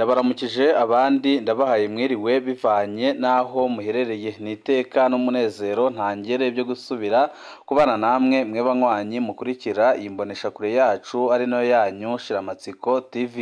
Ndabaramukije abandi ndabahaye mwiriwe bivanye n'aho muherereye, ni iteka n'umunezero ntangere byo gusubira kubana namwe mwe banywanyi mukurikira iyi mboneshakure yacu ari nayo yanyu Shiramatsiko TV.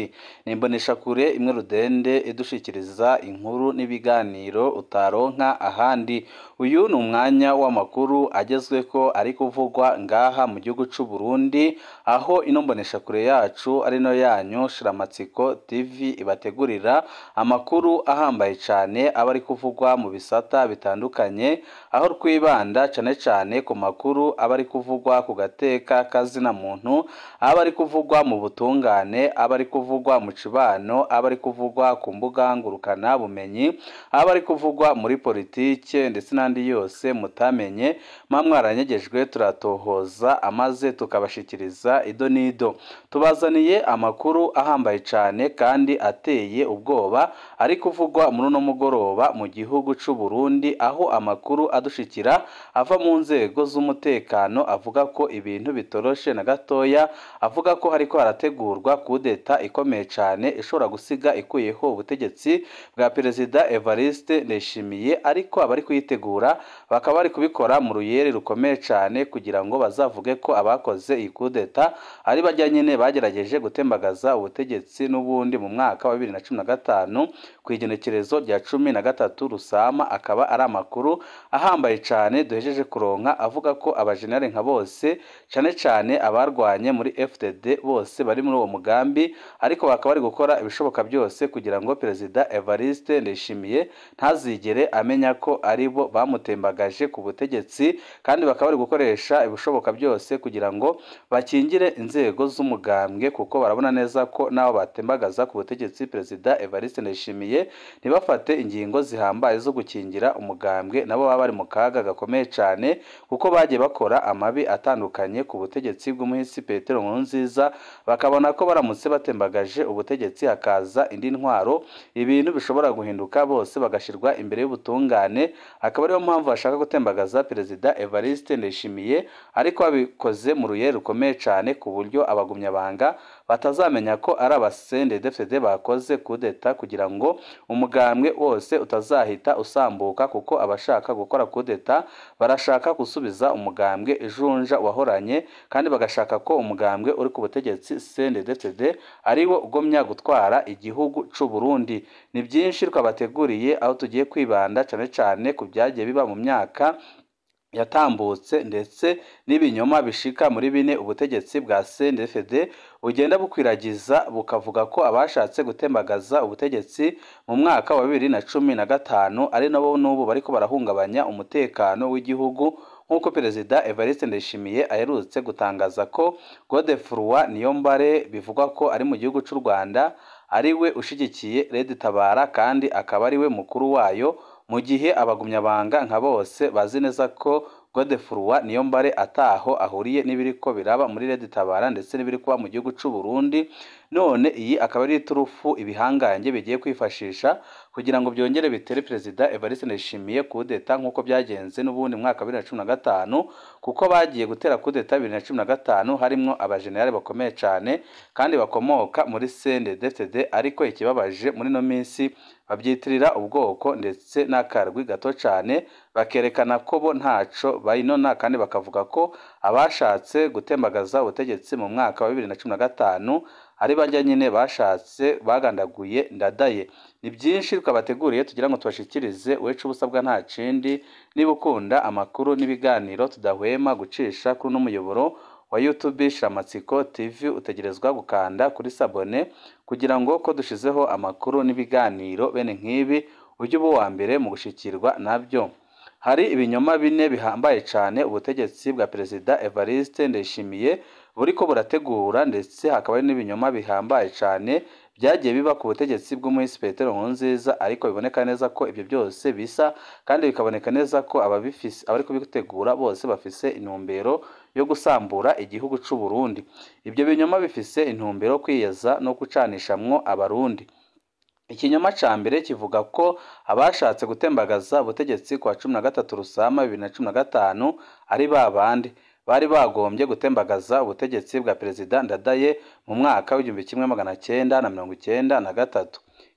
Ni imboneshakure imwe rudende idushikiriza inkuru n'ibiganiro utaronka ahandi. Uyu ni umwanya w'amakuru agezweko ari kuvugwa ngaha mu gihugu c'u Burundi, aho ino mboneshakure yacu ari nayo yanyu Shiramatsiko TV ibategurira amakuru ahambaye cane aba ari kuvugwa mu bisata bitandukanye, aho twibanda cane cane ku makuru aba ari kuvugwa ku gateka kazina muntu, aba ari kuvugwa mu butungane, aba ari kuvugwa mu cibano, aba ari kuvugwa ku mbuga ngurukana bumenyi, aba ari kuvugwa muri politike ndetse n'andi yose mutamenye mwaranyegeje turatohoza amaze tukabashikiriza ido n'ido. Tubazaniye amakuru ahambaye cane kandi ateye ubwoba ari kuvugwa muri uno mugoroba mu gihugu c'u Burundi, aho amakuru adushikira ava mu nzego z'umutekano avuga ko ibintu bitoroshe na gatoya, avuga ko hariko harategurwa kudeta ikomeye cane ishobora gusiga ikuyeho ubutegetsi bwa Perezida Evariste Ndayishimiye, ariko abari kuyitegura bakaba bari kubikora mu ruyeri rukomeye cane kugira ngo bazavuge ko abakoze iyi kudeta ari bajya nyene bagerageje gutembagaza ubutegetsi n'ubundi mu mwaka wa 2015 ku igenekerezo rya 13 Rusama. Akaba ari amakuru ahambaye cane duhejeje kuronka avuga ko abajenerali nka bose cane cane abarwanye muri FDD bose bari muri uwo mugambi, ariko bakaba bari gukora ibishoboka byose kugira ngo Perezida Evariste Ndayishimiye ntazigere amenya ko ari bo bamutembagaje ku butegetsi, kandi bakaba bari gukoresha ibishoboka byose kugira ngo bakingire inzego z'umugambwe, kuko barabona neza ko nabo batembagaza ku butegetsi Perezida Evariste Ndayishimiye ntibafate ingingo zihambaye zo gukingira umugambwe, nabo baba bari mu kaga gakomeye cane kuko bagiye bakora amabi atandukanye ku butegetsi bw'umuhisi Petero Nkurunziza, bakabona ko baramutse batembagaje ubutegetsi hakaza indi ntwaro ibintu bishobora guhinduka bose bagashirwa imbere y'ubutungane. Akaba ariyo mpamvu bashaka gutembagaza Perezida Evariste Ndayishimiye, ariko babikoze mu ruyeri rukomeye cane ku buryo abagumyabanga batazamenya ko ari abasendedefd bakoze kudeta, kugira ngo umugambwe wose utazahita usambuka, kuko abashaka gukora kudeta barashaka gusubiza umugambwe ijunja wahoranye, kandi bagashaka ko umugambwe uri ku butegetsi CNDD-FDD ariwo ugomya gutwara igihugu c'u Burundi. Ni byinshi twabateguriye aho tugiye kwibanda cane cane ku byagiye biba mu myaka yatambutse ndetse n'ibinyoma bishika muri bine ubutegetsi bwa CNDD-FDD bugenda bukwiragiza bukavuga ko abashatse gutembagaza ubutegetsi mu mwaka wa 2015 ari nabo n'ubu bariko barahungabanya umutekano w'igihugu, nk'uko Perezida Evariste Ndayishimiye aherutse gutangaza ko Godefroid Niyombare bivugwa ko ari mu gihugu c'u Rwanda ari we ushigikiye Red Tabara kandi akaba ari we mukuru wayo, mu gihe abagumyabanga nka bose bazi neza ko Godefroid Niyombare ataho ahuriye n'ibiriko biraba muri Red Tabara ndetse n'ibiri kuba mu gihugu c'u Burundi. None iyi akaba ari iturufu ibihangange bigiye kwifashisha kugira ngo byongere bitere Perezida Evariste Ndayishimiye kudeta nk'uko byagenze n'ubundi mwaka wa 2015, kuko bagiye gutera kudeta 2015 harimwo abajenerali bakomeye cane kandi bakomoka muri CNDD-FDD, ariko ikibabaje muri no minsi babyitirira ubwoko ndetse n'akarwi gato cane, bakerekana ko bo ntaco bayinona, kandi bakavuga ko abashatse gutembagaza ubutegetsi mu mwaka wa 2015 ari bajya nyine bashatse bagandaguye Ndadaye. Ni byinshi twabateguriye tugira ngo tubashikirize, wecu ubusabwa nta kindi, niba ukunda amakuru n'ibiganiro tudahwema gucisha kuri n'umuyoboro wa YouTube Shiramatsiko TV, utegerezwa gukanda kuri sabone kugira ngo ko dushizeho amakuru n'ibiganiro bene nk'ibi ujye uba uwa mbere mu gushikirwa nabyo. Hari ibinyoma bine bihambaye cane ubutegetsi bwa Perezida Evariste Ndayishimiye buriko burategura, ndetse hakaba hari n'ibinyoma bihambaye cane byagiye biba ku butegetsi bw'umuhisi Petero Nkurunziza, ariko biboneka neza ko ibyo byose bisa kandi bikaboneka neza ko ababifise abari kubitegura bose bafise intumbero yo gusambura igihugu c'u Burundi. Ibyo binyoma bifise intumbero kwiyeza no gucanishamwo abarundi. Ikinyoma ca mbere kivuga ko abashatse gutembagaza ubutegetsi kwa 13 Rusama 2015 ari babandi bari bagombye gutembagaza ubutegetsi bwa Perezida Ndadaye mu mwaka w'1993.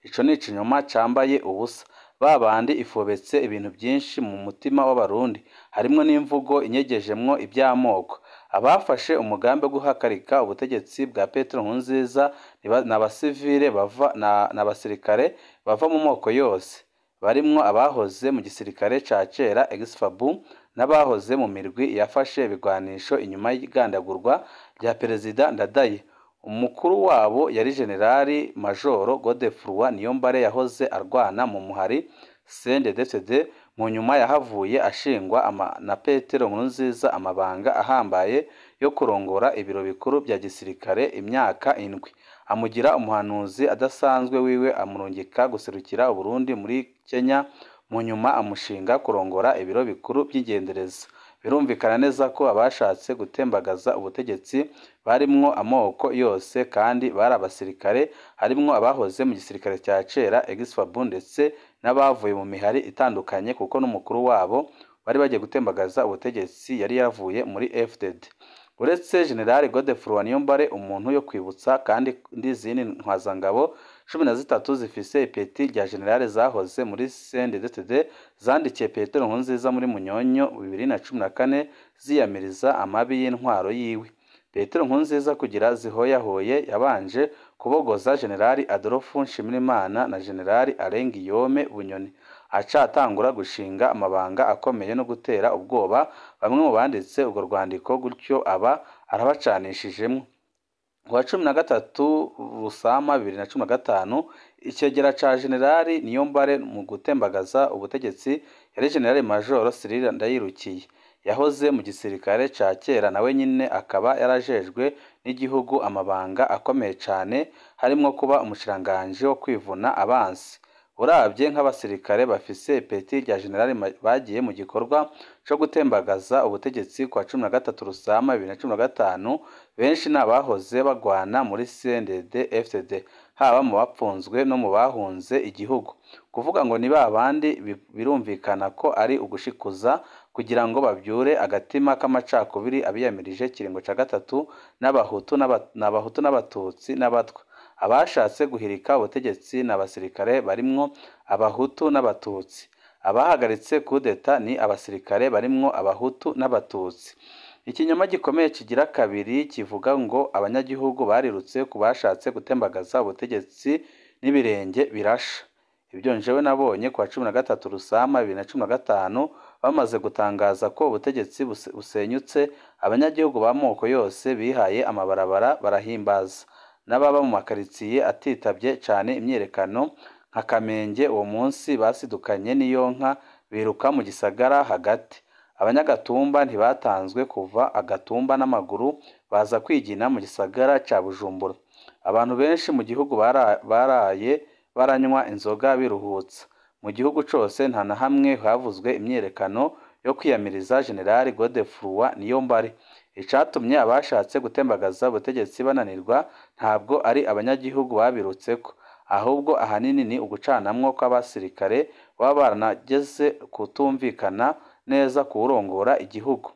Ico ni ikinyoma cambaye ubusa. Babandi ifobetse ibintu byinshi mu mutima w'Abarundi, harimwo n'imvugo inyegejemwo iby'amoko. Abafashe umugambi wo guhagarika ubutegetsi bwa Petero Nkurunziza n'abasivile bava n'abasirikare bava mu moko yose, barimwo abahoze mu gisirikare ca kera ex-FAB n'abahoze mu mirwi yafashe ibigwanisho inyuma y'igandagurwa rya Perezida Ndadaye. Umukuru wabo yari Generali Majoro Godefroid Niyombare yahoze arwana mu muhari CNDD-FDD, mu nyuma yahavuye ashingwa na Petero Nkurunziza amabanga ahambaye yo kurongora ibiro bikuru bya gisirikare imyaka 7, amugira umuhanuzi adasanzwe wiwe, amurungika guserukira Uburundi muri Kenya, mu nyuma amushinga kurongora ibiro bikuru by'ingendereza. Birumvikana neza ko abashatse gutembagaza ubutegetsi barimwo amoko yose kandi bari abasirikare, harimwo abahoze mu gisirikare cya kera ex-FAB ndetse n'abavuye mu mihari itandukanye, kuko n'umukuru wabo bari bagiye gutembagaza ubutegetsi yari yavuye muri FDD. Uretse General Godefroid Niyombare, umuntu yo kwibutsa kandi n'izindi ntwazangabo 13 zifise ipeti rya general zahoze muri CNDD-FDD zandikiye Petero Nkurunziza muri Munyonyo 2014 ziyamiriza amabi y'intwaro yiwe. Petero Nkurunziza kugira zihoyahoye yabanje kubogoza General Adolphe Nshimirimana na General Alain Guillaume Bunyoni, aca atangura gushinga amabanga akomeye no gutera ubwoba bamwe mu banditse urwo rwandiko, gutyo aba arabacanishijemwo. Kuwa 13 Rusama 2015, icegera ca General Niyombare mu gutembagaza ubutegetsi yari General Major Cyril Ndayirukiye, yahoze mu gisirikare ca kera, nawe nyine akaba yarajejwe n'igihugu amabanga akomeye cane, harimwo kuba umushikiranganji wo kwivuna abansi. Uravye nk'abasirikare bafise ipeti rya general bagiye mu gikorwa co gutembagaza ubutegetsi kwa 13 Rusama 2015, benshi n'abahoze bagwana muri CNDD FDD, haba mu bapfunzwe no mu bahunze igihugu. Kuvuga ngo ni babandi birumvikana ko ari ugushikuza kugira ngo bavyure agatima k'amacakubiri abiyamirije kiringo ca gatatu n'abahutu n'abatutsi n'abatwa. Abashatse guhirika ubutegetsi n'abasirikare barimwo abahutu n'abatutsi. Abahagaritse kudeta ni abasirikare barimwo abahutu n'abatutsi. Ikinyoma gikomeye kigira kabiri kivuga ngo abanyagihugu barirutse ku bashatse gutembagaza ubutegetsi n'ibirenge birasha. Ibyo njewe nabonye kwa 13 Rusama 2015 bamaze gutangaza ko ubutegetsi busenyutse, abanyagihugu b'amoko yose bihaye amabarabara barahimbaza. N'ababa mu makaritsiye atitabye cane imyiyerekano nka Kamenge uwo munsi basidukanye n'iyonka biruka mu gisagara hagati. Abanyagatumba ntibatanzwe kuva agatumba n'amaguru baza kwigina mu gisagara ca Bujumbura. Abantu benshi mu gihugu baraye baranywa inzoga biruhutsa. Mu gihugu cose nta na hamwe havuzwe imyiyerekano yo kwiyamiriza General Godefroid Niyombare. Icatumye abashatse gutembagaza ubutegetsi bananirwa ntabwo ari abanyagihugu babirutseko, ahubwo ahanini ni ugucanamwo kw'abasirikare baba baranageze kutumvikana neza kuwurongora igihugu.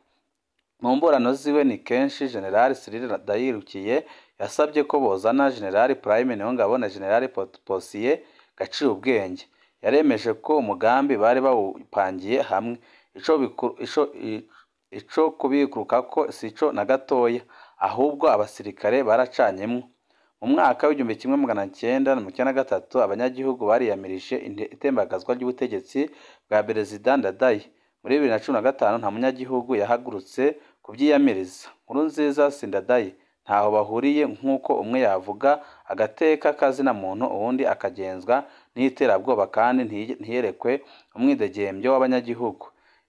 Mu mburano ziwe ni kenshi General Cyril Ndayirukiye yasabye ko bozana General Prime Niyongabo na General Posiye Gaciyubwenge. Yaremeje ko umugambi bari bawupangiye hamwe, ico kubikurukako sico na gatoya, ahubwo abasirikare baracanyemwo. Mu mwaka w'1993 abanyagihugu bariyamirije itembagazwa ry'ubutegetsi bwa Perezida Ndadaye. Muri 2015 nta munyagihugu yahagurutse kuvyiyamiriza. Nkurunziza si Ndadaye, ntaho bahuriye nk'uko umwe yavuga agateka kazina muntu uwundi akagenzwa n'iterabwoba kandi ntiyerekwe umwidegembyo w'abanyagihugu.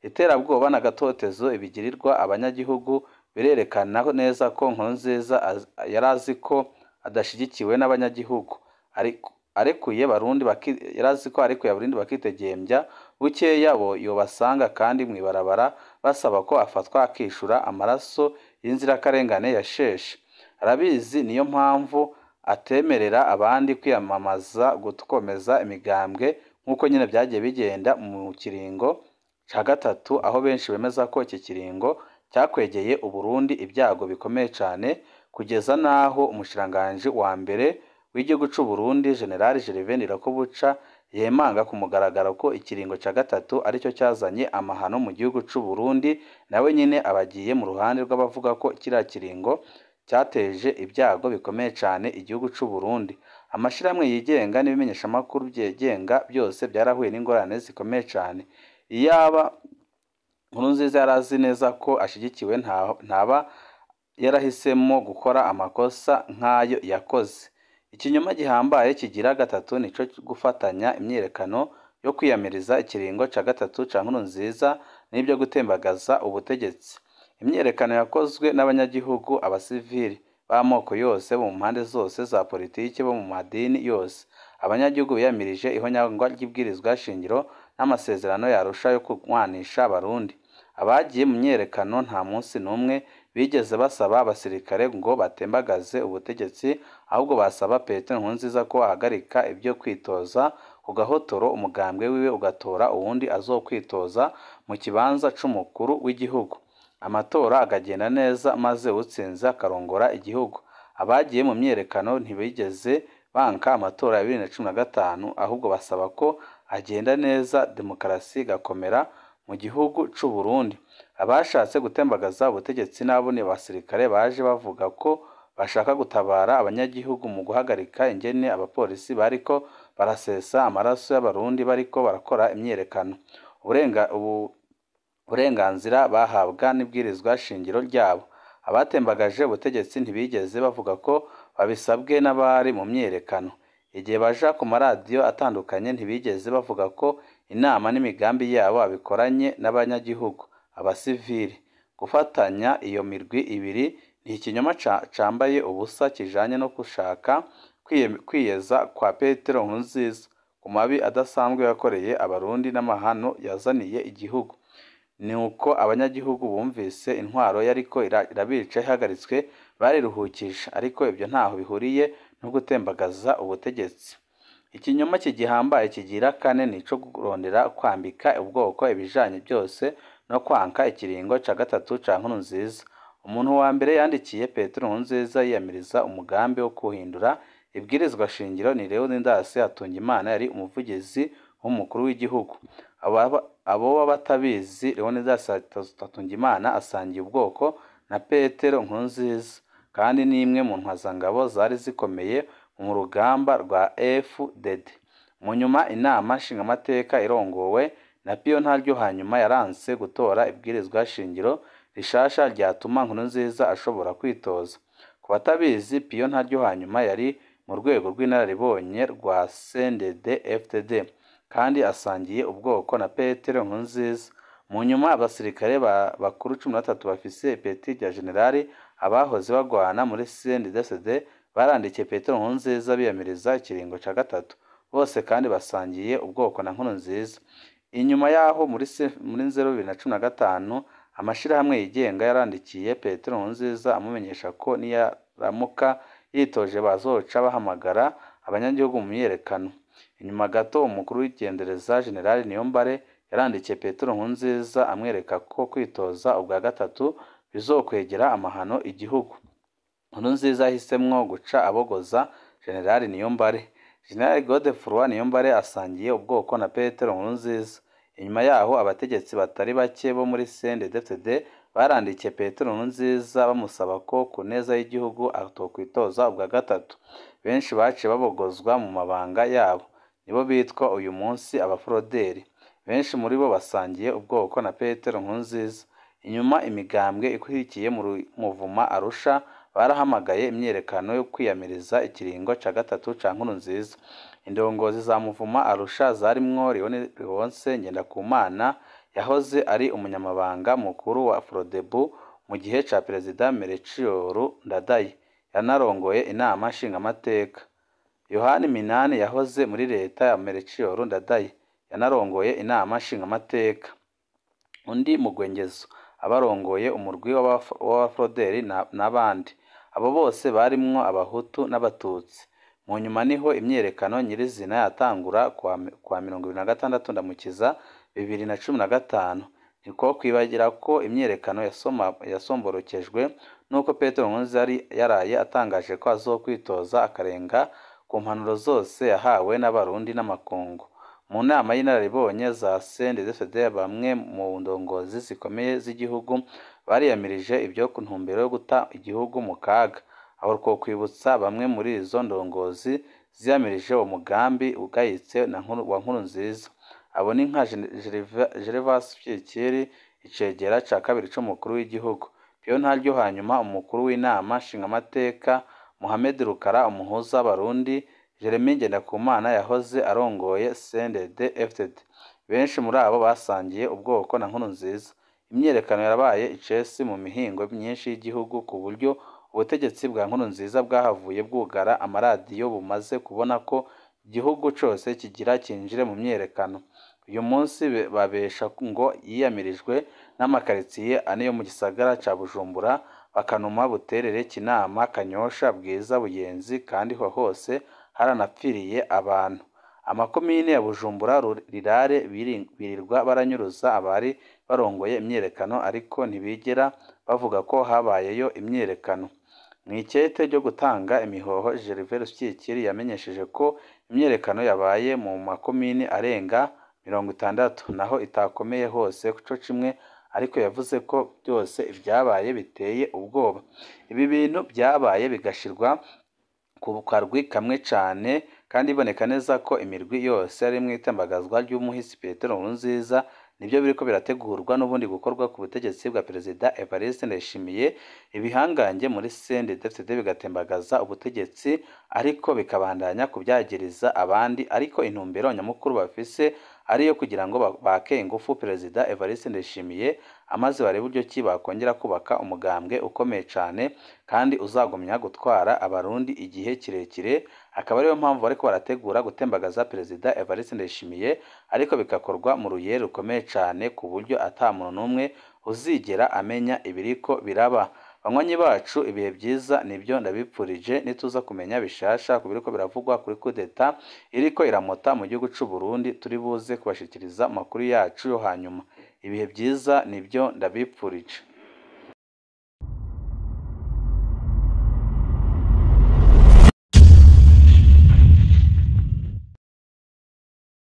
Iterabwoba n'agatotezo ibigirirwa abanyagihugu birerekana neza ko Nkurunziza yari azi ko adashigikiwe n'abanyagihugu. Arekuye Barundi yari ko arekuye Abarundi bakitegembya, bukeya bo yobasanga kandi mw'ibarabara basaba ko afatwa akishura amaraso y'inzirakarengane yasheshe. Arabizi, niyo mpamvu atemerera abandi kwiyamamaza gukomeza imigambwe nk'uko nyine byagiye bigenda mu kiringo ca gatatu, aho benshi bemeza ko iki kiringo cyakwegeye Uburundi ibyago bikomeye cane, kugeza naho umushikiranganji wa mbere w'igihugu c'u Burundi General Gervais Ndirakobuca yemanga ku mugaragaro ko ikiringo ca gatatu aricyo cyazanye amahano mu gihugu c'u Burundi, nawe nyine abagiye mu ruhande rw'abavuga ko kiriya kiringo cyateje ibyago bikomeye cyane igihugu c'u Burundi. Amashirahamwe yigenga n'ibimenyeshamakuru byigenga byose byarahuye n'ingorane zikomeye cyane. Iyaba Nkurunziza yari azi neza ko ashigikiwe ntaba yarahisemo gukora amakosa nk'ayo yakoze. Ikinyoma gihambaye kigira gatatu nico gufatanya imyiyerekano yo kwiyamiriza ikiringo ca gatatu ca Nkurunziza n'ibyo gutembagaza ubutegetsi. Imyiyerekano yakozwe n'abanyagihugu, abasivili b'amoko yose, bo mu mpande zose za politiki, bo mu madini yose. Abanyagihugu biyamirije ihonyangwa ry'ibwirizwa shingiro n'amasezerano yarusha yo kunywanisha Abarundi. Abagiye mu myiyerekano nta munsi n'umwe bigeze basaba abasirikare ngo batembagaze ubutegetsi, ahubwo basaba Petero Nkurunziza ko ahagarika ibyo kwitoza ku gahotoro, umugambwe wiwe ugatora uwundi azokwitoza mu kibanza c'umukuru w'igihugu, amatora akagenda neza maze uwutsinze akarongora igihugu. Abagiye mu myiyerekano ntibigeze banka amatora ya 2015, ahubwo basaba ko agenda neza, demokarasi igakomera mu gihugu c'u Burundi. Abashatse gutembagaza ubutegetsi nabo ni abasirikare baje bavuga ko bashaka gutabara abanyagihugu mu guhagarika ingene abapolisi bariko barasesa amaraso y'Abarundi bariko barakora imyiyerekano. Uburenganzira bahabwa n'ibwirizwa shingiro ryabo. Abatembagaje ubutegetsi ntibigeze bavuga ko babisabwe n'abari mu myiyerekano. Igihe baja ku maradiyo atandukanye ntibigeze bavuga ko inama n'imigambi yabo babikoranye n'abanyagihugu, abasivili. Gufatanya iyo mirwi ibiri ni ikinyoma cambaye ubusa kijanye no gushaka kwiyeza kwa Petero Nkurunziza ku mabi adasanzwe yakoreye Abarundi n'amahano yazaniye igihugu. Nuko abanyagihugu bumvise intwaro yariko irabica ihagaritswe bariruhukije, ariko ibyo ntaho bihuriye no gutembagaza ubutegetsi. Ikinyoma kigihambaye kigira kane nico kurondera kwambika ubwoko ibijanye byose no kwanka ikiringo ca gatatu ca Nkurunziza. Umuntu wa mbere yandikiye Petero Nkurunziza yiyamiriza umugambi wo guhindura ibwirizwa shingiro ni Leonidas Hatungimana, yari umuvugizi w'umukuru w'igihugu. Aboba batabizi, Leonidas Hatungimana asangiye ubwoko na Petero Nkurunziza, kandi ni imwe mu ntwazangabo zari zikomeye mu rugamba rwa FDD. Mu nyuma inama nshingamateka irongowe na Pio Ntaryo hanyuma yaranse gutora ibwirizwa shingiro rishasha ryatuma Nkurunziza ashobora kwitoza. Ku batabizi, Pio Ntaryo hanyuma yari mu rwego rw'inararibonye rwa CNDD FDD, kandi asangiye ubwoko na Petero Nkurunziza. Mu nyuma abasirikare bakuru 13 bafise ipeti rya generali, abahoze bagwana muri CNDD-FDD, barandikiye Petero Nkurunziza biyamiriza ikiringo ca gatatu. Bose kandi basangiye ubwoko na Nkurunziza. Inyuma yaho muri 2015 amashirahamwe yigenga yarandikiye Petero Nkurunziza amumenyesha ko niyaramuka yitoje bazoca bahamagara abanyagihugu mu myiyerekano. Inyuma gato umukuru w'igendereza General Niyombare yarandikiye Petero Nkurunziza amwereka ko kwitoza ubwa gatatu bizokwegera amahano igihugu. Nkurunziza yahisemwo guca abogoza General Niyombare. General Godefroid Niyombare asangiye ubwoko na Petero Nkurunziza. Inyuma yaho abategetsi batari bake bo muri CNDD-FDD barandikiye Petero Nkurunziza bamusaba ko ku neza y'igihugu atokwitoza ubwa gatatu. Benshi baciye babogozwa mu mabanga yabo, nibo bitwa uyu munsi abaforoderi. Benshi muri bo basangiye ubwoko na Petero Nkurunziza. Inyuma imigambwe ikurikiye mu Muvuma Arusha barahamagaye imyiyerekano yo kwiyamiriza ikiringo ca gatatu ca Nkurunziza. Indongozi za Muvuma Arusha zarimwo Leonce Ngendakumana yahoze ari umunyamabanga mukuru wa Frodebu mu gihe ca Perezida Melchior Ndadaye, yanarongoye inama nshingamateka. Yohani Minani yahoze muri leta ya Melchior Ndadaye, yanarongoye inama nshingamateka. Undi mugwengezo abarongoye umurwi w'abafroderi n'abandi, abo bose barimwo Abahutu n'Abatutsi. Mu nyuma niho imyiyerekano nyirizina yatangura kuwa 26 Ndamukiza 2015. Niko kwibagira ko imyiyerekano yasomborokejwe nuko Petero Nkurunziza yari yaraye atangaje ko azokwitoza akarenga ku mpanuro zose yahawe n'Abarundi n'amakungu. Mu nama y'inararibonye za CNDD-FDD, bamwe mu ndongozi zikomeye z'igihugu bariyamirije ibyo ku ntumbero yo guta igihugu mu kaga. Aho twokwibutsa bamwe muri izo ndongozi ziyamirije uwo mugambi ugayitse wa Nkurunziza. Abo ni nka Gervais Rufyikiri, icegera ca kabiri c'umukuru w'igihugu, Pio Ntaryo, hanyuma umukuru w'inama nshingamateka Mohamed Rukara, umuhuza w'Abarundi Jeremie Ngendakumana yahoze arongoye CNDD-FDD. Benshi muri abo basangiye ubwoko na Nkurunziza. Imyiyerekano yarabaye icesi mu mihingo myinshi y'igihugu ku buryo ubutegetsi bwa Nkurunziza bwahavuye bwugara amaradiyo bumaze kubona ko igihugu cose kigira cinjire mu myiyerekano. Uyu munsi babesha ngo yiyamirijwe n'amakaritsiye ane yo mu gisagara ca Bujumbura, Bakanuma, Buterere, Kinama, Kanyosha, Bwiza, Buyenzi, kandi aho hose haranapfiriye abantu. Amakomine ya Bujumbura Rirare birirwa baranyuruza abari barongoye imyiyerekano, ariko ntibigera bavuga ko habayeyo imyiyerekano. Mw'ikete ryo gutanga imihoho, Gervais Rufyikiri yamenyesheje ko imyiyerekano yabaye mu makomine arenga 60, naho itakomeye hose co kimwe, ariko yavuze ko byose ivyabaye biteye ubwoba. Ibi bintu vyabaye bigashirwa ku karwi kamwe cane, kandi biboneka neza ko imirwi yose ari mw'itembagazwa ry'umuhisi Petero Nkurunziza, nibyo biriko birategurwa n'ubundi gukorwa ku butegetsi bwa Perezida Evariste Ndayishimiye. Ibihangange muri CNDD-FDD bigatembagaza ubutegetsi, ariko bikabandanya kuvyagiriza abandi, ariko intumbero nyamukuru bafise ariyo kugira ngo bake ingufu Perezida Evariste Ndayishimiye, amaze barebe uburyo ki bakongera kubaka umugambwe ukomeye cane kandi uzagumya gutwara Abarundi igihe kirekire. Akaba ariyo mpamvu bariko barategura gutembagaza Perezida Evariste Ndayishimiye, ariko bigakorwa mu ruyeri rukomeye cane ku buryo ata muntu n'umwe uzigera amenya ibiriko biraba. Banywanyi bacu, ibihe byiza nibyo ndabipfurije. Nituza kumenya bishasha ku biriko biravugwa kuri kudeta iriko iramota mu gihugu c'u Burundi, turi buze kubashikiriza amakuru yacu yo hanyuma. Ibihe byiza nibyo ndabipfurije.